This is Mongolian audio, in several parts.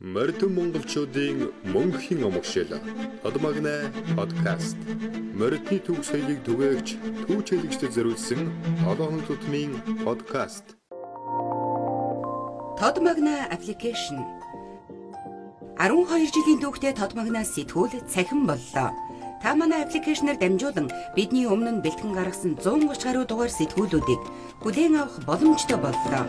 Мордон монголчуудын мөнхийн омгшил Тодмагнай подкаст. Мордны төв соёлыг түгээгч, түүч хэлэгчдэд зориулсан 7 хоног тутмын подкаст. Тодмагна аппликейшн 12 жилийн түүхтэй Тодмагна сэтгүүл цахим боллоо. Та манай аппликейшнээр дамжуулан бидний өмнө нь бэлтгэн гаргасан 130 гаруй дугаар сэтгүүлүүдийг хүлээн авах боломжтой боллоо.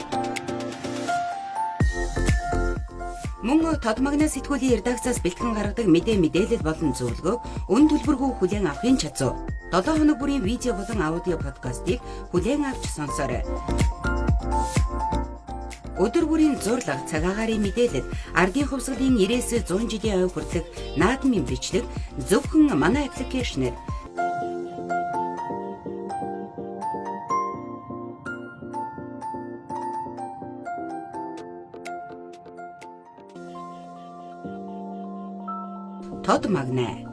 Мөн Тодмагна сэтгүүлийн редакцаас бэлтгэн гаргадаг мэдээ мэдээлэл болон зөвлөгөөг үн төлбөргүй хүлээн авахын чадвар. 7 хоног бүрийн видео болон аудио подкастыг хүлээн авч сонсоорой. Өдөр бүрийн зурлага, цаг агаарын мэдээлэл, ардын хувьсгалын 90-ээс 100 жилийн ой хүртэлх наадмын бичлэг зөвхөн манай аппликейшнээр. Тод магнай.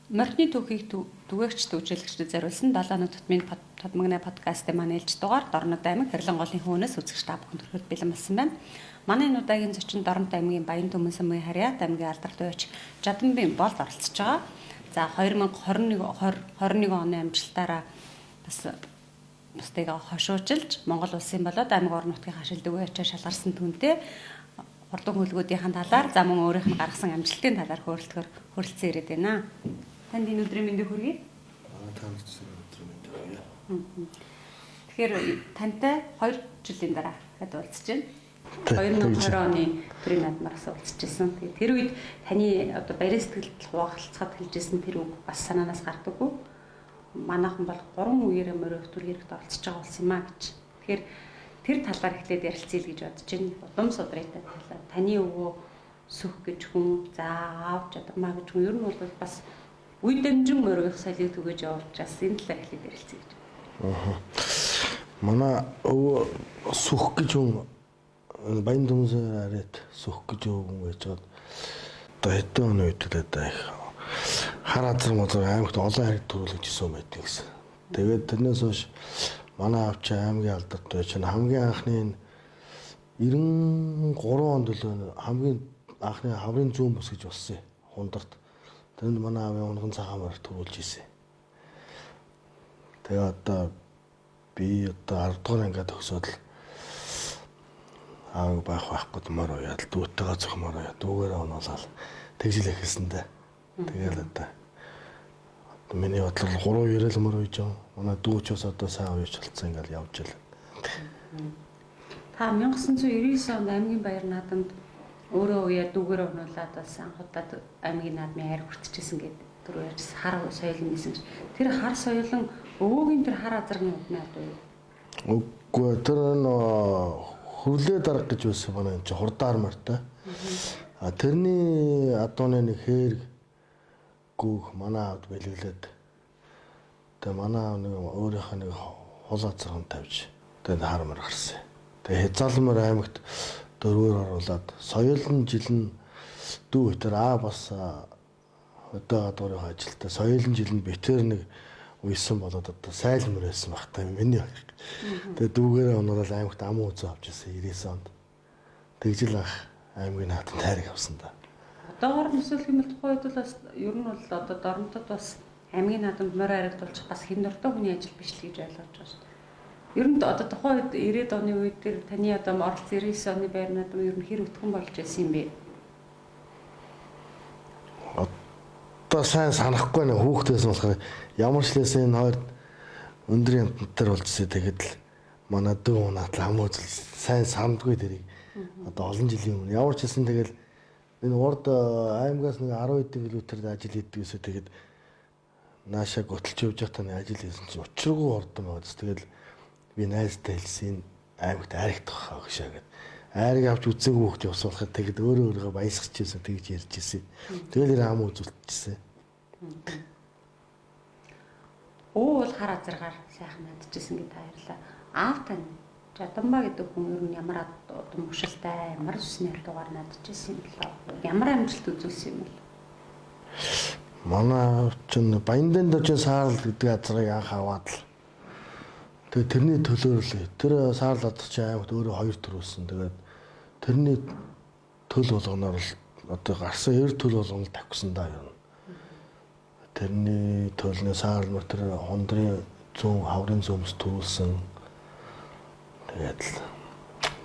Морьтны түүхийг түгээгч түгжээлэгчдэд зориулсан 7 хоног тутмын Тодмагнай подкастын маань ээлж дугаар Дорнод аймаг Хэрлэн голын хүүнээс үзэгч та бүхэнд хүрэхэд бэлэн болсон байна. Манай энэ удаагийн зочин Дорнод аймгийн Баян Түмэн сумын харьяат аймгийн алдарт уяач Жаданбын болд оролцож байгаа. За 2021 20 21 оны амжилтаараа бас бусдыг хошуучилж Монгол улсын болоод аймаг орон нутгийн хашилдаг уяачаар шалгарсан түнтэй хурдан хүлгүүдийн талаар за мөн өөрийнх нь гаргасан амжилтын талаар хөөрөлдөхөр хөрөлцөн ирээд байна. Танд энэ өдрийн мэндийг хүргэе. Та нарт өдрийн мэндийг хүргэе. Тэгэхээр тантай 2 жилийн дараа хэд уулзж байна. 2020 оны төрийн наадмаараас уулзж ирсэн. Тэгээд тэр үед таны одоо барин сэтгэлд хуваалцахад хэлжсэн тэр үг бас санаанаас гардаггүй. Манайхан бол 3 үеэрээ морь өвтүр хэрэгт оролцож байгаа болсон юм а гэж. Тэгэхээр тэр талаар эхлээд ярилцъя л гэж бодож байна. Удам судраатай талаар таны өвөө сүх гэж хүн, за аав жадамаа гэж хүн ер нь бол бас үе дамжин морих соёлыг түгэж явуулж бас энэ талаар эхлээд ярилцъя гэж. Аа. Манай өвөө сүх гэж хүн Баян Түмсээр арайт сүх гэж хүн байж байгаад одоо хэдэн оны үед л одоо их хар азар мозор аймагт олон хэрэг төрүүлж исэн юм байдаг гэсэн. Тэгээд тэрнээс хойш манай аав чи аймгийн алдарт байж хамгийн анхны энэ 93 онд л хамгийн анхны хаврын зүүн бүс гэж болсон юм. Хундарт. Тэнд манай аавын унган цагаан морь төрүүлж исэн. Тэгээ одоо би одоо 10 дугаар ангиад төгсөөд л аавыг байх байхгүй мор уяад дүүтэйгээ цохмоор уяад дүүгээрээ унуулаад тэгж л эхэлсэн дээ. Тэгэл одоо миний бодлоор 3 үеэрээ л мор уйж байгаа. Манай дүү ч бас одоо сайн уяж болцсон ингээл явж л. Та 1999 онд аймгийн баяр наадамд өөрөө уяа дүүгээрээ унуулаад бас анх удаад аймгийн наадмын хайр хүртчихсэн гэдэг түр ярьж хар соёл нэсэн чинь тэр хар соёлон өвөөгийн тэр хар азаргын удмын одоо юу? Үгүй тэр хөрлөө дарга гэж байсан манай энэ чинь хурдаар мартай. А тэрний адууны нэг хээр гүүх манай аавд бэлэглээд тэгээ манай аав нэг өөрийнхөө нэг хул азарган тавьж тэгээд хармар гарсан. Тэгээ Хязаалмар аймагт дөрвөөр оруулаад соёлн жил нь дүү битэр аа бас өдөө гадуурын ажилтаа соёлн жил нь битэр нэг уйсан болоод одоо сайлмар байсан баг та миний баг. Тэгээ дүүгээрээ онорол аймагт ам үзүү авч ирсэн 99 онд. Тэгжил ах аймгийн наатан тайраг авсан да. Одоогоор нөсөлөх юм бол тухайн үед бол бас ер нь бол одоо Дорнотод бас аймгийн наадамд морь харагдуулчих бас хэн дуртай хүний ажил биш л гэж ойлгож байгаа шүү дээ. Ер нь одоо тухайн үед 90-ад оны үед тэр таны одоо оролцсон 99 оны байр наадам ер нь хэр өтгөн болж байсан юм бэ? Одоо сайн санахгүй нэг хүүхдээс болохоор ямар ч лээсэн энэ хоёр өндрийн амтнаар болжсэн. Тэгээд л манай дүү унаатлаа ам үзэл сайн сандгүй тэрийг одоо олон жилийн өмнө ямар ч хэлсэн тэгэл энэ урд аймгаас нэг 10 хэдэн километрд ажил хийдэг гэсэн. Тэгээд наашаа готолж явж байхдаа нэг ажил хийсэн чинь учиргүй хурдан байгаад. Тэгэл би найзтай хэлсэн энэ аймагт айрагдах хаа гэшээ гэд. Айрыг авч үзээгүй хүүхд явсан болохоор тэгэд өөрөө өөрийгөө баясгаж ирсэн тэгж ярьж ирсэн. Тэгэл тэр ам үзүүлчихсэн. Өө бол хар азаргаар сайхан надчихсан гэж таярлаа. Аав тань Жадамба гэдэг хүн ер нь ямар удам хөшөлтэй, ямар сүсний халтугаар надчихсан юм бэлээ? Ямар амжилт үзүүлсэн юм бэл? Манай аав чинь Баяндын дожин саарл гэдэг азарыг анх аваад л тэгээ тэрний төлөөр л тэр саарл азар чинь аймагт өөрөө хоёр төрүүлсэн. Тэгээд Тэрний төл болгоноор л одоо гарсан ер төл болгоно л тавьсан да юм. Тэрний төлний саарл тэр хундрын зүүн хаврын зүүмс төрүүлсэн. Тэгээд л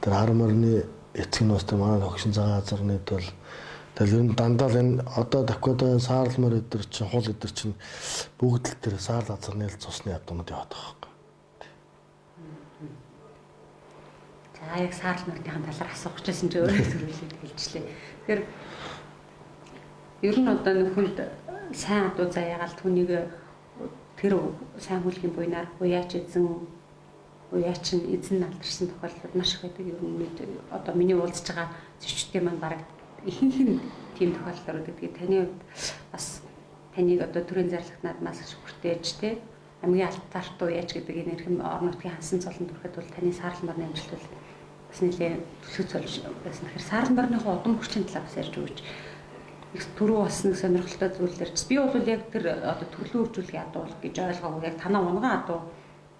тэр хар морины эцэг нь бас тэр манай хөгшин цагаан газарны төл тэгэл ер нь дандаа л энэ одоо давхад байгаа саарл морь өдр чинь хул өдр чинь бүгд л тэр саарл газарны л цусны ядуунууд яваад байгаа байхгүй. За яг саарл морьныхан талаар асуух гэжсэн чи өөрөө төрүүлээд хэлжлээ. Тэгэхээр ер нь одоо нөхөнд сайн адуу заяагаал түүнийг тэр сайн хүлгийн буйнаар уяач эзэн уяач нь эзэн алдарсан тохиолдол маш их байдаг. Ер нь одоо миний уулзж байгаа зочдын маань бараг ихэнх нь тийм тохиолдол байдаг. Тэгээд таны хувьд бас таныг одоо төрийн зарлагт наадмаас хүртээж те хамгийн алтарт уяач гэдэг энэ эрхэм орон нутгийн хансан цолонд хүрэхэд бол таны саарл морины амжилт бол бас нэлээ төлөв цолж байсан. Тэгэхээр саарл морины удам хөрчлийн талаар бас ярьж өгөөч. Их түрүү бас нэг сонирхолтой зүйл ярьж. Би бол яг тэр одоо төрлөө үржүүлэх ядуу гэж ойлгоогүй. Яг танаа унган адуу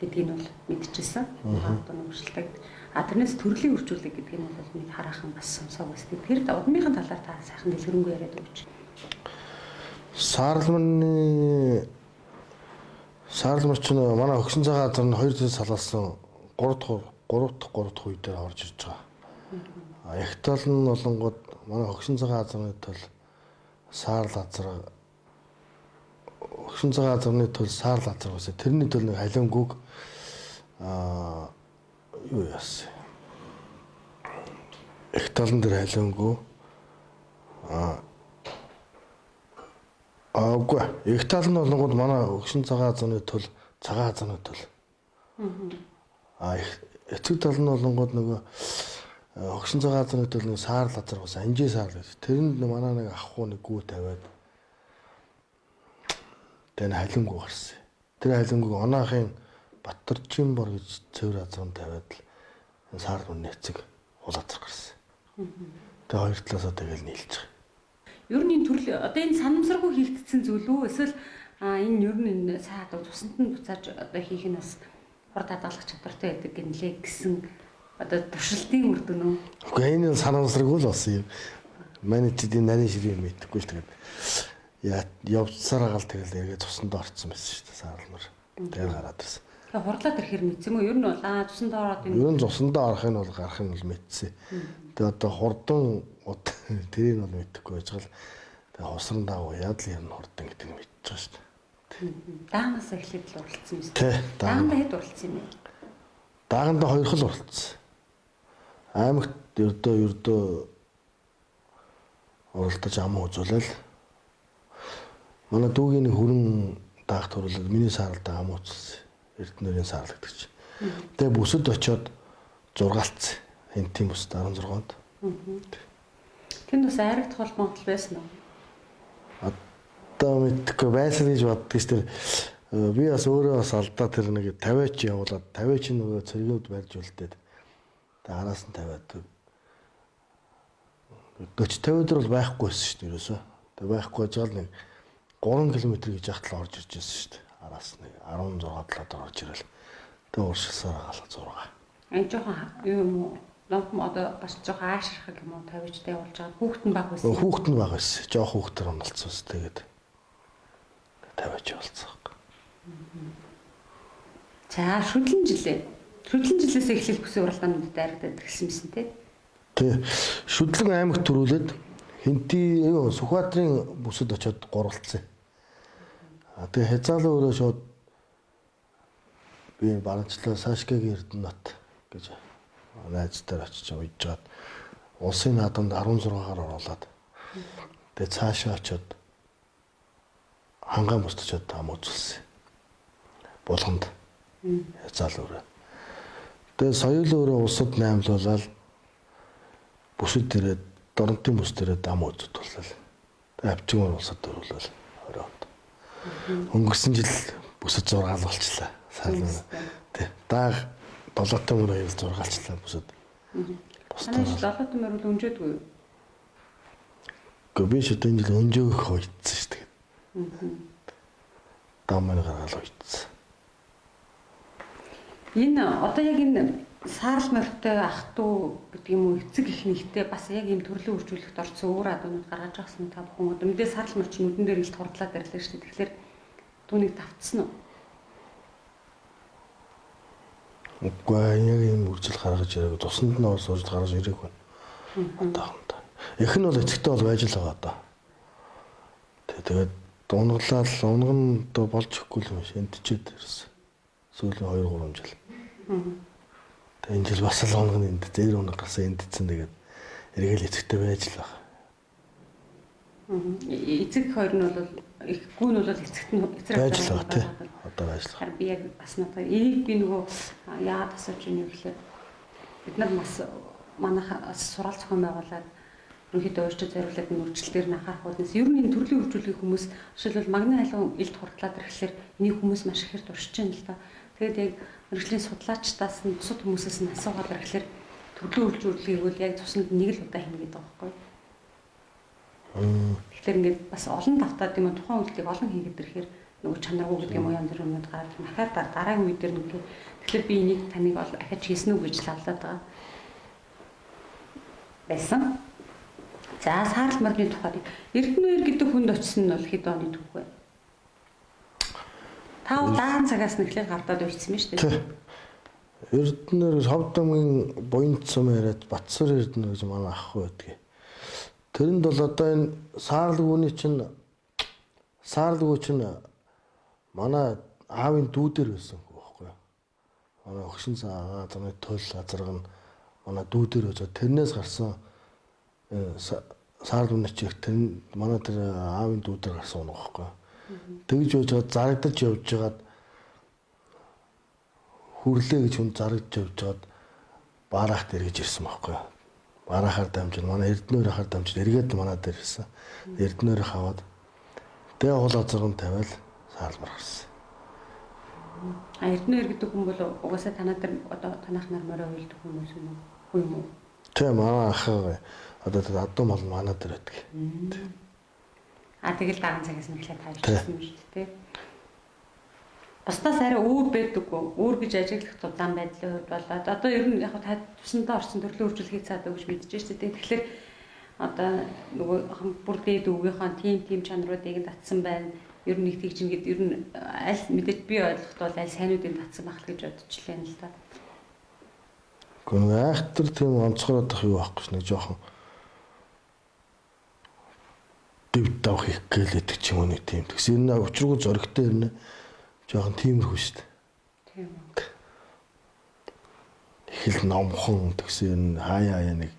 гэдгийг нь бол мэдчихсэн. Унган адуу нөхөрлөлтэй. А тэрнээс төрлийн үржүүлэг гэдгийг нь бол мэд хараахан бас сонсоог байсан. Тэр удмынхын талаар та сайхан дэлгэрэнгүй яриад өгөөч. Саарл морь чинь манай хөгшин цагаан газар нь хоёр зүйлс салаалсан 3 дахь үе дээр орж ирж байгаа. А их тал нь болонгод манай хөгшин цагаан газарны төл саарл газар хөгшин цагаан газарны төл саарл газар байсан. Тэрний төл нэг халиангүйг юу яасан. Их талан дээр халиангүү үгүй. Их тал нь болонгод манай хөгшин цагаан газарны төл цагаан газарны төл. Их эцэг тал нь болонгод нөгөө хөгшин цагаан газарны төл нэг саарл газар байсан. Анжи саарл гэж. Тэрэнд манай нэг ах хуу нэг гүү тавиад тэр халиангүү гарсан. Тэр халиангүүг оноохын Баттарчин бор гэж цэвэр газрын тавиад л саарл мөрний эцэг хул газар гарсан. Тэгээ хоёр талаасаа тэгэл нийлж байгаа. Ер нь энэ төрөл одоо энэ санамсаргүй хийгдсэн зүйл үү? Эсвэл энэ ер нь энэ сайн адуу цусанд нь буцааж одоо хийх нь бас хурд хадгалах чадвартай байдаг гэнлээ гэсэн одоо туршилтын үр дүн үү? Үгүй энэ санамсаргүй л болсон юм. Манай ч энэ нарийн ширээ юм мэдэхгүй л тэгээд явцсаар гал тэгэл эргээ цусанд орцсон байсан шүү дээ саарл мөр. Тэгээд гараад ирсэн. Тэгээ хурлаад ирэхэр мэдсэн юм уу? Ер нь бол цусанд ороод энэ ер нь цусандаа орох нь бол гарах нь бол мэдсэн. Тэгээ одоо хурдан тэрийг бол мэдэхгүй байж гал тэгээ хусран дагуу яад л ер нь хурдан гэдэг нь мэдчихэж байгаа шүү дээ. Даагнаас эхлээд л уралдсан юм шүү дээ. Даагандаа хэд уралдсан юм бэ? Даагандаа хоёр хол уралдсан. Аймагт ердөө уралдаж ам үзүүлэл. Манай дүүгийн нэг хүрэн даагт хурлаад миний сааралдаа ам үзүүлсэн. Эрдэнэрийн саарл гэдэг чинь. Тэгээ бүсэд очиод 6-алцсан. Энтийн бүсэд 16 онд. Тэнд бас айрагдах холбоотой байсан уу? Одоо мэдхгүй байсан гэж боддог ш тэр би бас өөрөө бас алдаа тэр нэг 50-ч явуулаад 50-ч нөгөө цэргүүд барьж үлдээд тэгээ араас нь 50-аад 40 50 дээр бол байхгүй байсан шүү дээ ерөөсөө. Тэгээ байхгүй жаал нэг 3 км гэж яхад л орж ирж байсан шүү дээ. Араас нэг 16 7 орж ирэл. Тэгээ уршилсаар гаал 6. Энэ жоохон юм уу? Ломп одоо бас жоохон аашрах юм уу 50-чтай явуулж байгаа. Хүүхэд нь баг байсан. Хүүхэд нь баг байсан. Жоох хүүхдэр онолцсон ус тэгээд 50-ч явуулсан. За шүдлэн жилээ. Шүдлэн жилээс эхлэл бүсийн уралдаануудад дайрагдаад эхэлсэн байсан тий. Тий. Шүдлэн аймагт төрүүлээд Хинти юу Сүхбаатарын бүсэд очиод гурвалцсан. Тэгээ хязгаалan өөрөө шууд би баранчлаа Сашкагийн Эрдэнэт гэж найз дээр очиж уйж жаад улсын наадамд 16-аар оруулаад тэгээ цаашаа очиод хангаан бусд очиод ам үзүүлсэн. Булганд хязгаал өөрөө. Тэгээ соёл өөрөө улсад наймлуулаад бүсэд ирээд Доронтын бүс дээрээ дам үзүүлсэн. Тэгээ авчигмар улсад дөрвөлөл 20 онд. Өнгөрсөн жил бүсэд 6 л болчлаа. Тий. Дааг 7 мөр аял 6 алчлаа бүсэд. Бусдаа 7 мөр бол өнжөөдгүй юу? Гэхдээ би шүд энэ жил өнжөөх хойтсон шүү дээ. Дам мань гаргаал хойтсон. Энэ одоо яг энэ Саарл морьтой ах トゥ гэдэг юм уу эцэг их нэгтэй бас яг ийм төрлийн үржүүлэлт орсон өөр адуунууд гаргаж авсан та бүхэн одоо мэдээ саарл морь чинь нүдэн дээр илт хурдлаад ирлээ шүү дээ. Тэгэхээр түүнийг давтсан уу? Үгүй яг ийм үржил гаргаж ирээгүй. Тусанд нь бас үржил гаргаж ирээгүй. Одоохондоо. Эх нь бол эцэгтэй бол байж л байгаа одоо. Тэгээд унгалаад унган одоо болж өгөхгүй юм шиг эндчээд ирсэн. Сүүлийн 2 3 жил. Тэгээд энэ жил бас л унган энд зээр унга гарсан эндцэн тэгээд эргээл эцэгтэй байж л байгаа. Эцэг хоёр нь бол их гүн нь бол эцэгт нь эцрэг байж л байгаа тий. Одоо байж л байгаа. Би яг бас надад энийг би нөгөө яагаад асууж ийн вэ гэхээр бид нар бас манайха сургаал зохион байгуулад ерөнхийдөө өөрчилж зориулаад энэ үржилтээр нь анхаарах үүднээс ер нь энэ төрлийн үржүүлгийг хүмүүс жишээлбэл магны халуун илт хурдлаад ирэхлээр энийг хүмүүс маш ихээр туршиж байна л да. Тэгээд яг мэргэжлийн судлаачдаас нь бусад хүмүүсээс нь асуугаад ирэхлээр төрлийн үржүүлгийг бол яг цуснд нэг л удаа хийнэ гэдэг байгаа байхгүй юу? Тэгэхээр ингээд бас олон давтаад юм уу тухайн үйлдэлийг олон хийгээд ирэхээр нөгөө чанаргүй гэдэг юм уу янз бүрийн юмуд гараад дахиад дараагийн үе дээр нэг тэгэхээр би энийг таныг бол ахиж хийсэн үү гэж лавлаад байгаа байсан. За саарл морины тухайд Эрдэнэвэр гэдэг хүнд очсон нь бол хэд оны түүх вэ? Та удаан цагаас нэхлээр гардаад ирсэн юм шүү дээ. Эрдэнэвэр Ховдомгийн буянт сум яриад Батсар Эрдэнэ гэж манай ах байдаг. Тэрэнд бол одоо энэ саарлгүүний чинь саарлгүү чинь манай аавын дүү дээр байсан байхгүй юу? Манай өгшин цаа заны төл азарга нь манай дүү дээр байж тэрнээс гарсан саарлгүүний чинь тэр манай тэр аавын дүү дээр гарсан юм байхгүй юу? Тэгж байж байгаа зарагдаж явж байгаад хүрлээ гэж хүн зарагдаж явж байгаад бараахт эргэж ирсэн байхгүй юу? Бараахаар дамжин манай Эрдэнээр ахаар дамжин эргээд манай дээр ирсэн. Эрдэнээр хаваад тэгээ хул азарган тавиал саалмар гарсан. А Эрдэнээр гэдэг хүн бол угаасаа танаа дээр одоо танах нар морио уйлдаг хүмүүс юм уу? Хүн юм уу? Тийм манай ах одоо тэр адуу мал манай дээр байдаг. А тэгэл даган цагаас нь эхлээд таажсан юм шүү дээ. Бусдаас арай өөр байдаггүй. Өөр гэж ажиглах удаан байдлын хувьд болоод одоо ер нь яг та тусандаа орсон төрлийн үржилгээг цаад өгч мэдчихэж шүү дээ. Тэгэхээр одоо нөгөө бүр дээд өвгийнхаа тийм чанаруудыг нь татсан байна. Ер нь нэг тэгж ингээд ер нь аль мэдээж би ойлгоход бол аль сайнуудыг татсан байх л гэж бодчихлаа л да. Гэхдээ айхтар тийм онцгойроод ах юу байхгүй ш нэг жоохон дэв дав хийх гээл гэдэг ч юм уу нэг тийм. Тэгсэн энэ учиргүй зоригтой юм нэ. Жохон тиймэрхүү шүү дээ. Тийм үү. Их л номхон тэгсэн хаяа хаяа нэг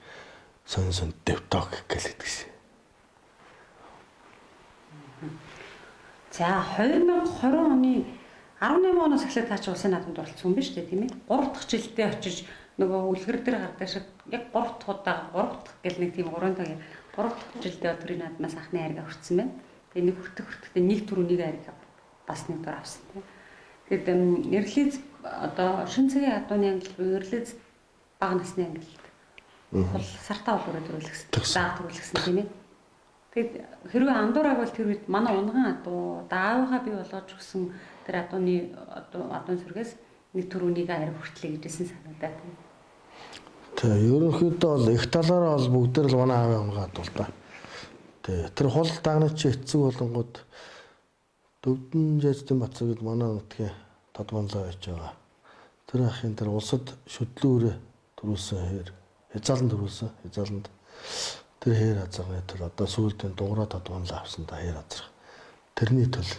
сон сон дэвток гэл гэдгсэн. За 2020 оны 18 оноос эхлээд та чи улсын наадамд оролцсон юм биш үү тийм ээ? 3 дахь жилдээ очиж нөгөө үлгэр дээр гардаг шиг яг 3 дахь удаа 3 дахь гэл нэг тийм 3 дахь 3 дахь жилдээ төрийн наадмаас анхны хайрга хүртсэн байна. Тэгээ нэг хүртэх хүртэхдээ нэг түрүү нэг хайрга бас нэг дор авсан тийм. Тэгэд Эрлиз одоо шин цагийн адууны англи буюу Эрлиз бага насны ангилалд хул сартаа улуураа төрүүлсэн. Даага төрүүлсэн тийм ээ. Тэгэд хэрвээ андуураг бол тэр үед манай унган адуу даавынхаа бий болгож өгсөн тэр адууны адуун сүргээс нэг түрүүнийг арай хүртлэе гэжсэн санагдаад тийм. Тэг ерөнхийдөө бол их талаараа бол бүгдээр л манай аавын унган адуу л да. Тэг тэр хул дагны чи эцэг болонгууд Төвдөн жаждын Бацар гэд манай нутгийн тод манлай байж байгаа. Тэр ахын тэр улсад шүдлүүрээ төрүүлсэн хээр хязаалан төрүүлсэн хязааланд тэр хээр азарганы төл одоо сүүлдээ дугаараа тод манлай авсан да хээр азарга. Тэрний төл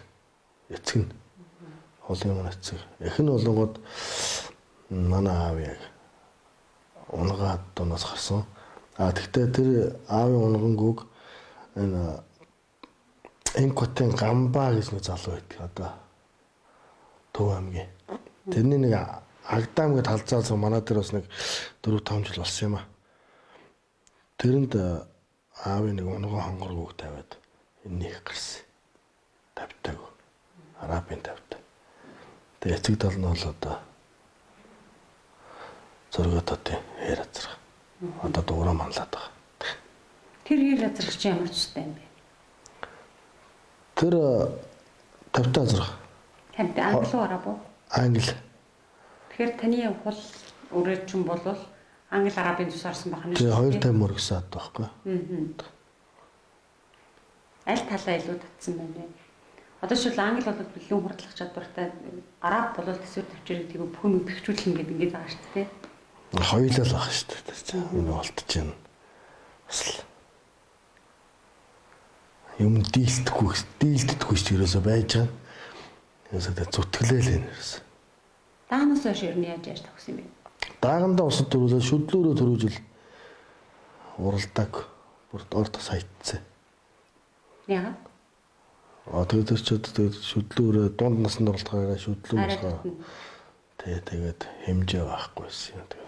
эцэг нь хулын маань эцэг. Эх нь болонгод манай аав яг унгаад дунаас гарсан. А тэгтээ тэр аавын унгангүүг энэ Инкотын Гамба гэж нэг залуу байдаг одоо Төв аймгийн. Тэрний нэг Агдаам гэд халзаалсан манай дээр бас нэг 4 5 жил болсон юм а. Тэрэнд аавын нэг унган хонгоргүйг тавиад энэ их гарсан. Тавьтайг. Арабын тавьтай. Тэгээ эцэг тал нь бол одоо зөргөө тотын хээр азрах. Одоо дуурай манлаад байгаа. Тэр хээр азрах чи ямар зүстэй юм бэ? Тэр тавьтай азрах. Тавьтай англи уу араб уу? Англи. Тэгэхээр таны хул Үрээчин болвол Англи Арабын зүс орсон байх нь шүү дээ. 250 мөргсөн ад байхгүй. Аль талаа илүү татсан байна вэ? Одоо жишээл англи бол бэлэн хурдлах чадвартай, араб бол төсвөр төвчээр тийм бүх юм бэхжүүлнэ гэдэг ингээд байгаа шүү дээ. Хоёулаа л байх шүү дээ. Энэ болтож байна. Бас л юм дийлдэхгүй шүү ерөөсөө байж байгаа. Ерөөсөө тэ зүтгэлээл энэ ерөөсөө. Даанаас хойш ер нь яаж яаж тавьсан юм бэ? Даагандаа усад төрүүлээ шүдлүүрөө төрүүжил уралдааг бүр орд саятсан. Яагаад? Тэгээд тэр чи тэгээд шүдлүүрээ дунд наснд оролдохоор шүдлүү болохоор тэгээд хэмжээ байхгүй байсан юм. Тэгээд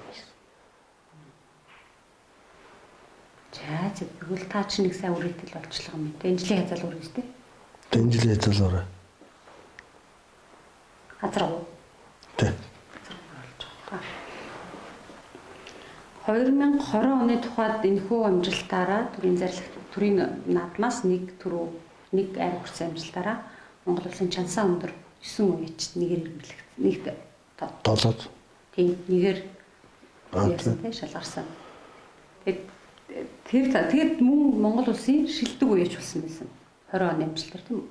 За тэгвэл та чинь нэг сайн үрээтэл болчихлоо юм байна. Энэ жилийн хязгаал үрээ шүү дээ. Энэ жилийн хязгаал үрээ. Газар уу? Тий. 2020 оны тухайд энэхүү амжилтаараа төрийн зарлах төрийн наадмаас нэг түрүү нэг айр хүрсэн амжилтаараа Монгол улсын чансаа өндөр 9 үеч нэгээр ирмэлэгдсэн. Нэгт долоод. Тийм, нэгээр яасан те шалгарсан. Тэгээд тэр мөн Монгол улсын шилдэг үеч болсон байсан. 20 оны амжилтаар тийм үү?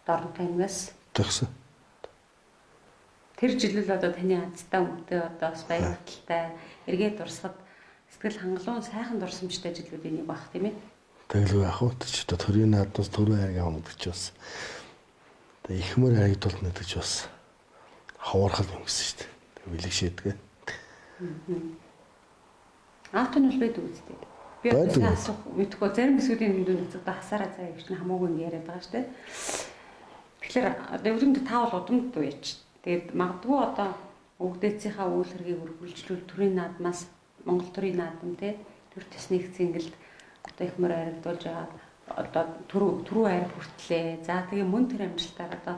Дорнот аймгаас тэгсэн. Тэр жил л одоо таны азтай өмдөө одоо бас баяр хөтөлтэй эргээд дурсахад сэтгэл хангалуун сайхан дурсамжтай жилүүдийн нэг баг тийм ээ. Тэгэлгүй яах вэ? Тэр чи одоо төрийн наадмаас төрийн хайрыг авах гэдэг чи бас. Тэгээ ихмэр харагдуулна гэдэг чи бас ховорхол юм гэсэн шүү дээ. Тэгээ бэлэг шийдгээ. Аавт нь бол байдаг үстэй. Би одоо асуух мэдэхгүй зарим хэсгүүдийн нэмдүүн нацагдаа хасаараа цаа гэж нь хамаагүй ингэ яриад байгаа шүү дээ. Тэгэхээр одоо өвдөмд та бол удамд дуяач. Тэгээд магадгүй одоо өвгдээцийнхаа үйл хэргийг үргэлжлүүл төрийн наадмаас Монгол төрийн наадам те төр төсний цэнгэлд одоо их мөр аригдуулж байгаа одоо түрүү айр хүртлээ. За тэгээ мөн тэр амжилтаар одоо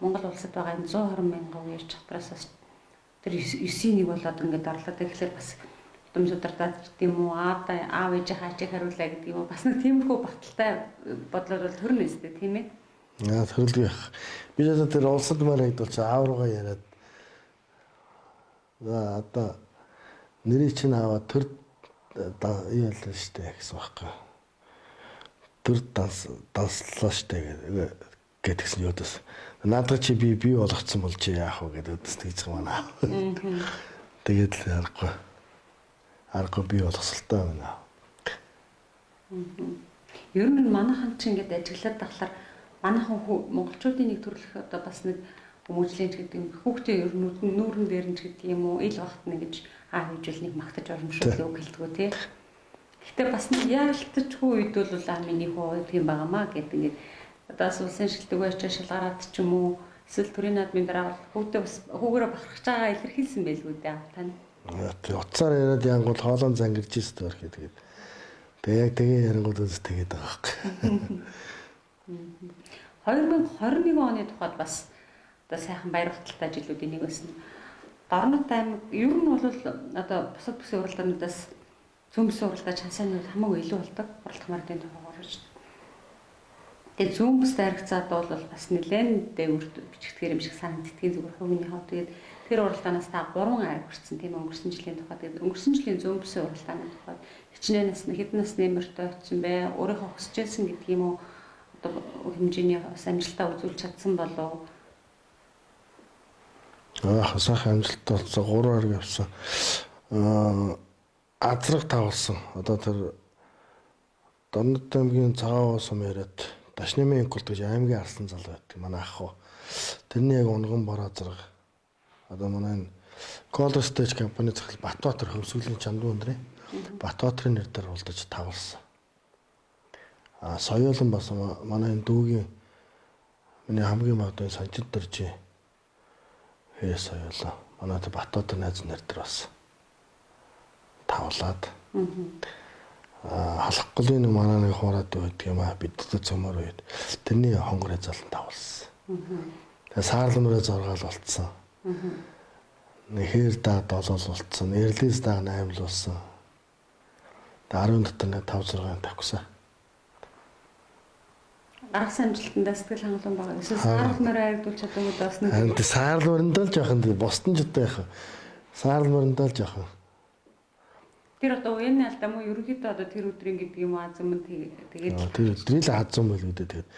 Монгол улсад байгаа энэ 120 мянган үеэр чадвараас бас тэр 9-ийн 1 болоод ингээд орлоо. Тэгэхээр бас удам судардаг гэдэг юм уу, аав ээжээ хаачиг хариулаа гэдэг юм уу. Бас нэг тиймэрхүү баталтай бодлоор бол төрнө үстэй тийм ээ. Аа төрөлгүй яах. Би ч одоо тэр улсад маар харагдвал аав руугаа яриад за одоо нэрийг чинь аваад төр юу яллаа штэ гэсэн байхгүй. Төр данслаа штэ гэдгсэн юудас. Наадах чи би болгоцсон бол чи яах вэ гэдэг өдөс тэгж байгаа манай. Тэгээд л аргагүй. Аргагүй би болгосолтой байна. Ер нь манайхан чи ингээд ажиглаад тахлаар манайхан монголчуудын нэг төрлөх одоо бас нэг хүмүүжлэн ч гэдэг юм хүүхдээ ер нь нүүрэн дээр нь ч гэдэг юм уу ил багтна гэж аав ээжэл нэг магтаж урамшуулдаг үг хэлдэггүй тий. Гэхдээ бас нэг яалтчгүй үед бол аа миний хүү тийм байгаамаа гэдэг ингээд одоо бас улсын шилдэг байчаа шалгараад ч юм уу эсвэл төрийн наадмын дараа бол хүүхдээ бас хүүгээрээ бахархаж байгаа илэрхийлсэн байлгүй дээ тань. Утсаар яриад янгуул хоолон зангирч ирсэн байх гэдэг. Тэгээ яг тэгээ ярангууд үз тэгээд байгаа байхгүй. 2021 оны тухайд бас одоо сайхан баяр хөтөлтэй жилүүдийн нэг байсан. Дорнот аймаг ер нь бол одоо бусад бүсийн уралдаануудаас зүүн бүсийн уралдаа чансааны бол хамаагүй илүү болдог. Уралдах мардын тухайгаар шүү дээ. Тэгээ зүүн бүстэй харигцаад бол бас нэлээд дээгүүр бичигдэхэр юм шиг санагддгийн зүгээр хувийн хав. Тэгээд тэр уралдаанаас та 3 айр хүрсэн тийм өнгөрсөн жилийн тухай. Тэгээд өнгөрсөн жилийн зүүн бүсийн уралдааны тухайд хичнээн насны хэдэн насны мөртөө очсон бэ? Өөрийнхөө хүсэжсэн гэдэг юм уу? Одоо хэмжээний бас амжилтаа үзүүлж чадсан болов уу? Аа сайхан амжилттай болсон 3 арга явсан. Азраг тавлсан. Одоо тэр Дорнот аймгийн Цагаан сум яриад Дашнамын инкулт гэж аймгийн арслан залуу байдаг манай ах уу. Тэрний яг унган бор азраг. Одоо манай энэ Color Stage компани захирал Батбаатар хөвсгөлийн чандуу өндрийн Батбаатарын нэр дээр уулзаж тавлсан. А соёолон бас манай энэ дүүгийн миний хамгийн магадгүй санчид дөржийн соёолоо. Манай тэр Батбаатар найз нэр дээр бас тавлаад. Халахгүйн нэг манай нэг хуураад байдаг юм аа бидтэй цомор үед. Тэрний хонгор залан тавлсан. Тэгээ саарлмөрөө зоргаал болцсон. Нэг хээр даа долоол болцсон. Эрлис даа 8 л болсон. Тэгээ 10 дотор нэг 5 6 тавьсан. Гаргасан амжилтандаа сэтгэл хангалуун байгаа. Эсвэл саарлмороо харагдуулж чадаагүй бас нэг. Харин саарлмороо л жоохон бусдын ч одоо яах. Саарл мөрөндөө л жоохон. Тэр одоо уяны алдаа мó ерөнхийдөө одоо тэр өдрийн гэдэг юм азам нь тэгээд тэр өдрийн л азам байл үү тэгээд.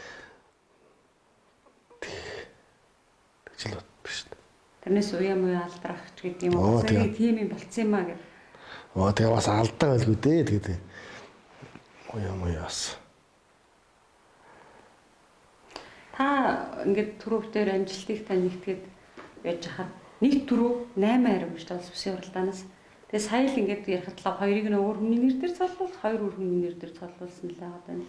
Тэгж л боддог шүү дээ. Тэрнээс уяа муяа алдрах ч гэдэг юм уу. Тийм юм болцсон юм а гэх. Оо тэгээ бас алдаа байлгүй дээ тэгээд. Уяа муяа бас. Та ингээд түрүүвтэр амжилтыг та нэгтгэхэд яаж хахад нэг түрүү 8 арим шүү дээ улс бүсийн уралдаанаас. Тэгээ сая л ингээд ярихад л хоёрыг нь өөр хүний нэр дээр цоллуул, хоёр өөр хүний нэр дээр цоллуулсан л байгаа даа.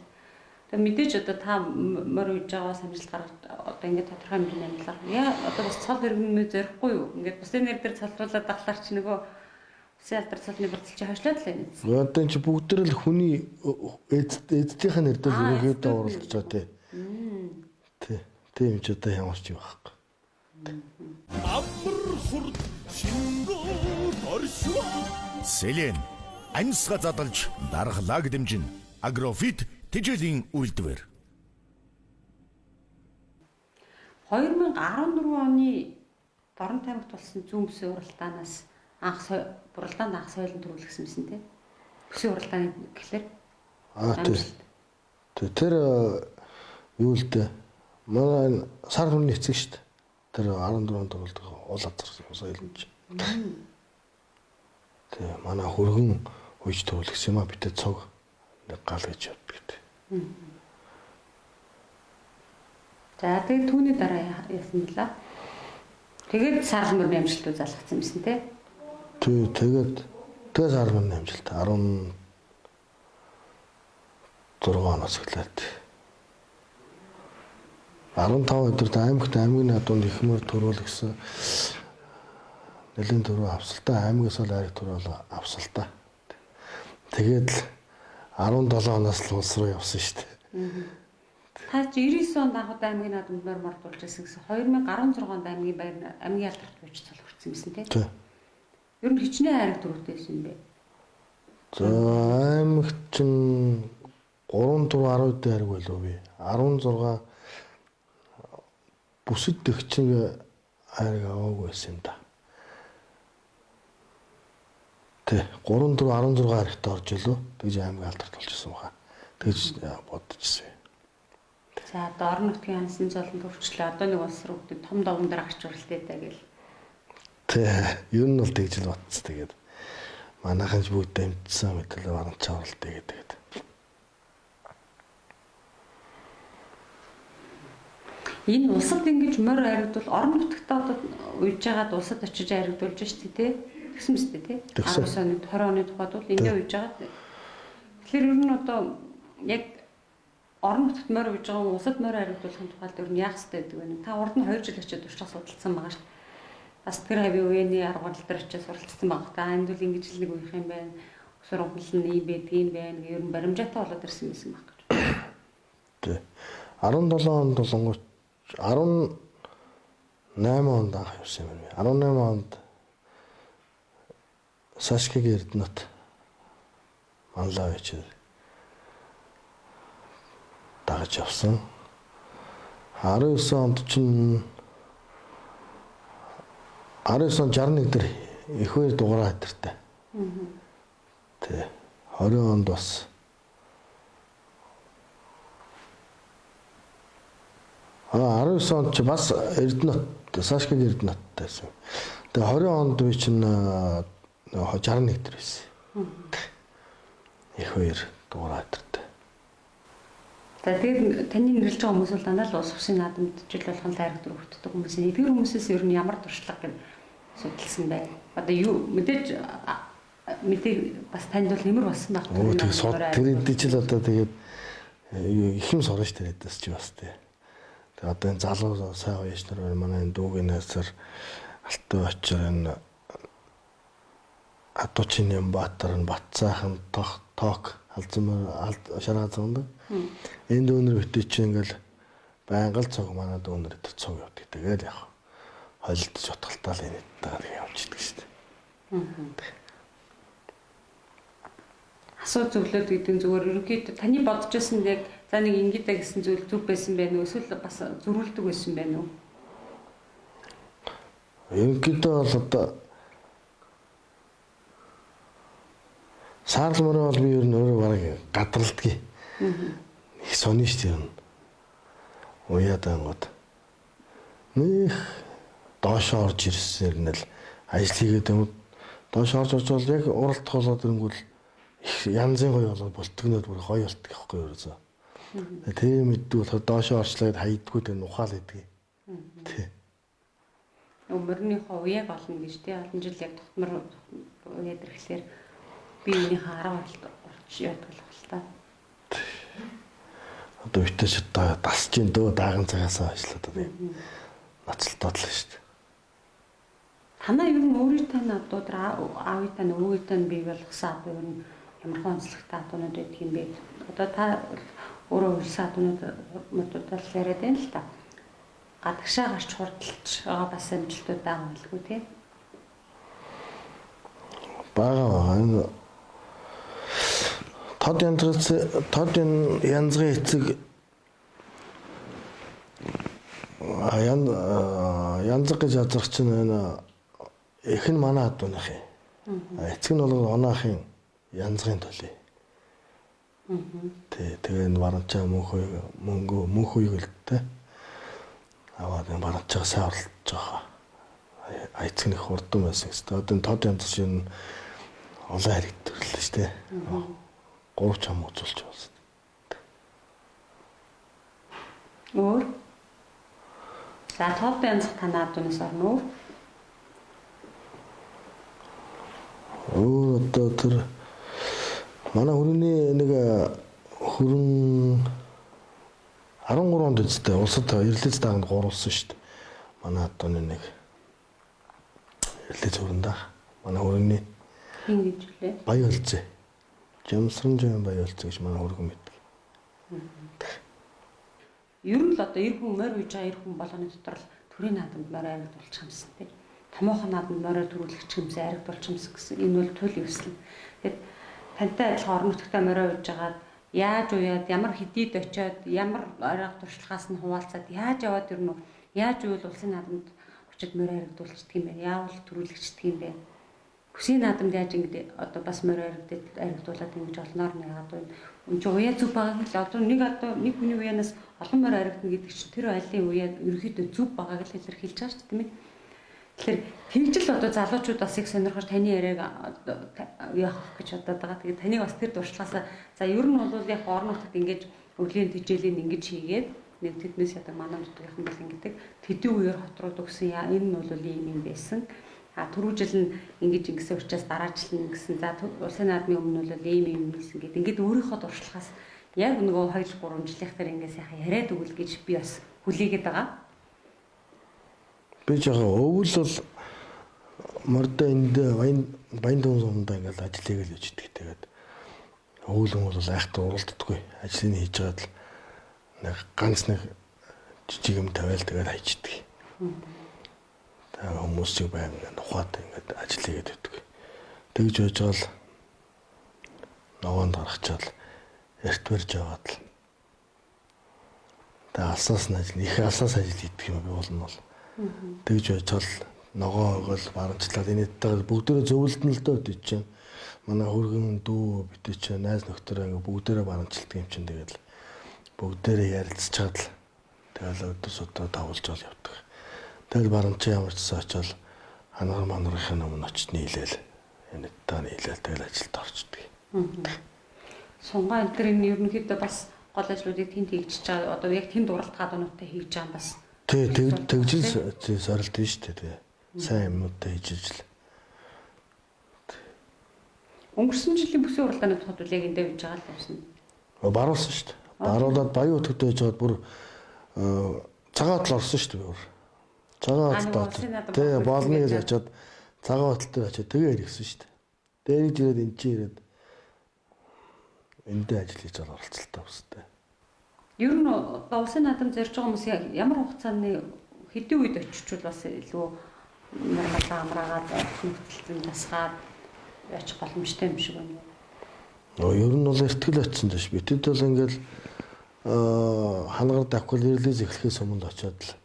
Тэгээ мэдээж одоо та морь уйж байгаас амжилт гаргаж одоо ингээд тодорхой хэмжээний амжилт гаргах. Яа одоо бас цол иргэнмээ зорихгүй юу? Ингээд бусын нэр дээр цолруулад ахлаар чи нөгөө усын алдар цолны болцол чи хойшлоод л байна. Одоо чи бүгд л хүний эцдийнхээ нэр дээр ерөнхийдөө уралдаж байгаа тий. Тий. Тийм ч одоо ямар ч юм байхгүй. Амар хурд шингүү оршуу. Селен амьсгаа задалж дархлааг дэмжин. Агрофит тэжээлийн үйлдвэр. 2014 оны Дорнот аймагт болсон зүүн бүсийн уралдаанаас анх уралдаанд анх соёлын төрүүлсэн байсан тий. Бүсийн уралдааны гэхлээр. Аа тий. Тэр юу л дээ. Манай сар хүний эцэг шүү дээ. Тэр 14 онд болдог уул газар соёлын чи. Тий, манай хөргөн уйж төрүүлсэн юм а битэд цог нэг гал гэж явдаг гэдэг. За тэгээд түүний дараа яасан бэлээ? Тэгээд саарл мөрний амжилтууд залгацсан юмсан тий? Тий, тэгээд саарл мөрний амжилт 16 оноос эхлээд 15 өдөрт аймагт аймгийн наадмын их мөр төрүүлсэн нэлийн төрөө авсалтай аймагаас бол айраг төрөө авсалтай. Тэгээд л 17 оноос л улс руу явсан шүү дээ. Та чи 99 онд анх удаа аймгийн наадамд морь мордуулж ирсэн гэсэн 2016 онд аймгийн байр аймгийн алдарт бууж цолгорцсон юмсан тий? Тий. Ер нь хичнээн айраг төрөөтэй байсан юм бэ? За аймагт чинь 3 4 10 дээр айраг байлуу би. 16 бүсэд дэгчин айраг аваагүй байсан юм да. Тэ 3 4 16 айрагт орж илүү. Тэгж аймаг алдарт болчихсон баха. Тэгж бодчихсон юм. За одоо орон нутгийн хансан золонд хөвчлээ. Одоо нэг улс руу том даван дээр гарч уралдаа даа гэл. Тэ ер нь бол тэгж л бодсон. Тэгээд манайхан ч бүгд дамжсан мэтэл барамчаа уралдаа гэдэг. Энэ улсад ингэж морь аригдвал орон нутагт одоо уйж байгаад улсад очиж аригдуулж штэ тий. Тэгсэн мэт тий. 19 оны 20 оны тухайд бол ингэ уйж байгаад. Тэгэхээр ер нь одоо яг орон нутагт морь уйж байгаа улсад морь аригдуулахын тухайд ер нь яах ёстой гэдэг вэ? Та урд нь 2 жил очиод туршлага судалсан байгаа шүү. Бас тэр хавийн үений арга барил дээр очиод суралцсан байгаа. Та энд бол ингэж л нэг уях юм байна. Өсвөр ухамсар нь ийм байдгийн байна гэх ер нь баримжаатай болоод ирсэн байсан баг гэж. Тий. 17 онд болонгууд 18 онд анх явсан юм байна. 18 онд Сашкигийн Эрдэнэт манлаа байж дагаж явсан. 19 онд чинь 19 он 61 дээр их хоёр дугаараа хэтэртэй. Тэ 20 онд бас А 19 онд чи бас Эрдэнэт Сашкигийн Эрдэнэттэй байсан. Тэгээ 20 онд би чинь 61 дээр байсан. Их хоёр дугаараа хэтэртэй. За тэгээд таны нэрлэж байгаа хүмүүс бол дандаа л улс бүсийн наадамд жил болгон л айраг дөрөв хөтдөг хүмүүс. Эдгээр хүмүүсээс ер нь ямар туршлага гэж судалсан бэ? Одоо юу мэдээж мэдээ бас танд бол нэмэр болсон байх. Тэр эдний чил одоо тэгээд их юм сурна ш тэр эдээс чи бас тий. Тэгээд одоо энэ залуу сайн уяж нар манай энэ дүүгийн найсар Алтан очир энэ Адуучин Нямбатар энэ Батцаахан Ток алзамар шараа зундаг. Энэ дүүнер битээ чи ингээл байнга л цог манай дүүнер дээр цог явдаг. Тэгэл яг холилдож утгалтаа л энэ тагаар явчихдаг шүү дээ. Асуу зөвлөд гэдэг нь зүгээр ерөнхийдөө таны бодож байсан яг за нэг ингэдэ гэсэн зүйл зүв байсан байх уу эсвэл бас зөрүүлдэг байсан байх уу? Ерөнхийдөө бол одоо Саарл морь бол би ер нь өөрөө бараг гадралдгийг. Их сони шүү дээ ер нь. Уяад ангууд. Нэх доошоо орж ирсээр нь л ажил хийгээд юм. Доош орж орж бол яг уралдах болоод ирэнгүүл их янзын гоё болоод болтгнод бүр гоё болтго байхгүй ерөөсөө. Тийм мэддэг болохоор доошоо орчлоо гэд хайдггүй тэр нухаал идэг. Тий. Морийнхоо уяаг олно гэж тий олон жил яг тогтмор уяад ирэхлээр би үүнийхээ арга барилд орч яадаг л та. Одоо битэж одоо дасж ин дөө дааган цагаасаа ажиллаад одоо тийм ноцолтоод л шүү дээ. Танаа ер нь өөрийн тань адуу тэр аавын тань өвгийн тань бий болгосон адуу ер нь ямархан онцлогтой адуунууд байдаг юм бэ? Одоо та өөрөө үйлсэн адуунууд модуудаар л яриад байна л та. Гадагшаа гарч хурдалж байгаа бас амжилтууд байгаа юм билгүй тий? Бага бага энэ тод янзгын тод янзгын эцэг янзг гэж язрах чинь энэ эх нь манай адууных юм. Эцэг нь бол оноохын янзгын төлөв. Тэ тэгээ энэ баранчаа мөнх мөнгө мөнх үегэлтэй аваад энэ баранчаа сайн оролцож байгаа. Эцэг нь их хурдан байсан гэсэн. Одоо энэ тод янз шиг олон хэрэг төрлөө шүү дээ. 3 чам үзүүлж болсон. Өөр. За тод янз танаа адуунаас орно уу? Өөр одоо тэр манай хүрээний нэг хөрөн 13 онд үстэй улсад эрэлц дааганд гуруулсан шүү дээ. Манай адууны нэг эрэлц хөрөн даа. Манай хүрээний хин гэж лээ? Баян өлзөө. Жамсранжийн баян өлзөө гэж манай хөргөн мэддэг. Ер нь л одоо эр хүн морь уйж байгаа эр хүн болгоны дотор л төрийн наадамд морь аригдуулчих юмсан тийм. Томоохон наадамд морио төрүүлэгч юмсан аригдуулчих юмсан гэсэн энэ бол туйл ёслол. Тэгэд тантай адилхан орон нутагтаа морио уйж байгаад яаж уяад ямар хэдийд очиод ямар арга туршлагаас нь хуваалцаад яаж яваад ирнэ үү? Яаж уйл улсын наадамд очиод морио аригдуулчихдаг юм бэ? Яавал төрүүлэгчдэг юм бэ? Бүсийн наадамд яаж ингэж одоо бас морио аригдуулаад ингэж олноор нь яагаад вэ? Энд чинь уяа зүв байгааг л одоо нэг хүний уяанаас олон морио аригдана гэдэг чинь тэр айлын уяа ерөнхийдөө зүв байгааг л илэрхийлж байгаа шүү дээ, тийм ээ. Тэгэхээр тэгжил одоо залуучууд бас их сонирхож таны яриаг яах гэж бодоод байгаа. Тэгээд таныг бас тэр туршлагаасаа за ер нь бол яг орон нутагт ингэж өвлийн тижээлийн ингэж хийгээд нэг тэднээс ядаг манай нутгийнхан бол ингэдэг тэдний үеэр хот руу төгсөн яа энэ нь бол ийм юм байсан. А түрүү жил нь ингэж ингэсэн учраас дараа жил нь ингэсэн. За улсын наадмын өмнө бол ийм юм хийсэн гэд ингээд өөрийнхөө туршлагаас яг нөгөө 2 3 жилийнх дээр ингээд сайхан яриад өгөл гэж би бас хүлээгээд байгаа. Би жоохон өвөл бол мордо энд баян дүн сумдаа ингээд ажил хийгээл явж идэг. Тэгээд өвөл юм бол айхтар уралддаггүй. Ажлыг хийж байгаад л нэг ганц нэг жижиг юм тавиал тэгээд хайчдаг. Тэгээ хүмүүсийг байнга нухаад ингээд ажил хийгээд байдаг. Тэгж байж байгаа л ногоонд гаргачаал эрт барьж аваад л тэгээ алсаас нь ажил их алсаас ажил хийдэг юм би бол нь бол. Тэгж байж байгаа л ногоо өгөөл барамжлаад энэтэйгээр бүгдээрээ зөвлөдөн л дөө тий чинь. Манай хөргөн дүү битээ чинь найз нөхдөөрөө ингээ бүгдээрээ барамжладаг юм чинь тэгээд л бүгдээрээ ярилцчихад л тэгэл өдөр суудаа тавуулж ол явдаг. Тэгэл барамчаа ямар ч гэсэн очиод хангаар манрахын өмнө очиж нийлээл энэтэй нийлээл тэгэл ажилд орчдөг. Сунгаа энэ төр энэ ерөнхийдөө бас гол ажлуудыг тэнд хийж байгаа. Одоо яг тэнд уралдах адуунуудтай хийж байгаа юм бас. Тий, тэгжил сорилт нь шүү дээ. Тий. Сайн юмнуудтай хийж ижил. Өнгөрсөн жилийн бүсийн уралдааны тухайд үл яг эндээ хийж байгаа л байсан. Баруулсан шүү дээ. Баруулаад баян өтгөд байж байгаад бүр цагаан хотол орсон шүү дээ бүр. Цагаан хотолд тий болно гэж очиод цагаан хотол дээр очиод тэгээ ирсэн шүү дээ. Дээрж ирээд эн чинь ирээд эндээ ажил хийж байгаа оролцолтой бастай. Ер нь одоо улсын наадам зорж байгаа хүмүүс ямар хугацааны хэдийн үед очичвол бас илүү нормал амраагаад нөхцөлтөнд дасгаад очих боломжтой юм шиг байна. Ер нь бол эртгэл очсон дэш. Битэд бол ингээл хангаар давхал релиз эхлэхээс өмнө очиод л